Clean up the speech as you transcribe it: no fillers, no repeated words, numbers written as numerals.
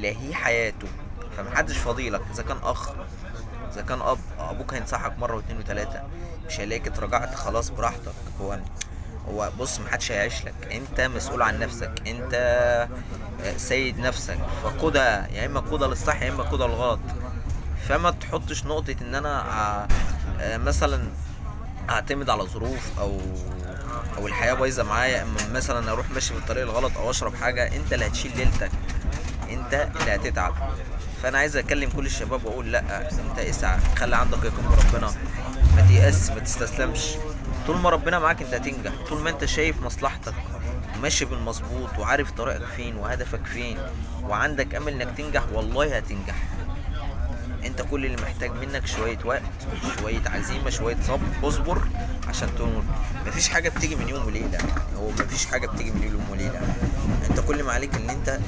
لاهي حياته، فمحدش فاضيلك. اذا كان اخ، اذا كان اب، ابوك هينصحك مرة واتنين وتلاته، مش هيلاقيك اتراجعت خلاص براحتك. هو بص، محدش هيعيش لك، انت مسؤول عن نفسك، انت سيد نفسك، فقودها يا اما قودها للصح يا اما قودها للغلط. فما تحطش نقطة ان انا مثلا اعتمد على ظروف او الحياة بايظة معايا، اما مثلا اروح ماشي في الطريق الغلط او اشرب حاجه. انت اللي هتشيل ليلتك، انت اللي هتتعب. فانا عايز اكلم كل الشباب واقول لا، انت اسعى، خلي عندك يقين بربنا، ما تيأس، ما تستسلمش. طول ما ربنا معاك انت هتنجح. طول ما انت شايف مصلحتك وماشي بالمظبوط وعارف طريقك فين وهدفك فين وعندك امل انك تنجح، والله هتنجح. انت كل اللي محتاج منك شوية وقت، شوية عزيمة، شوية صبر. اصبر عشان تنور. مفيش حاجة بتيجي من يوم وليلة، يعني هو مفيش حاجة بتيجي من يوم وليلة. انت كل ما عليك ان انت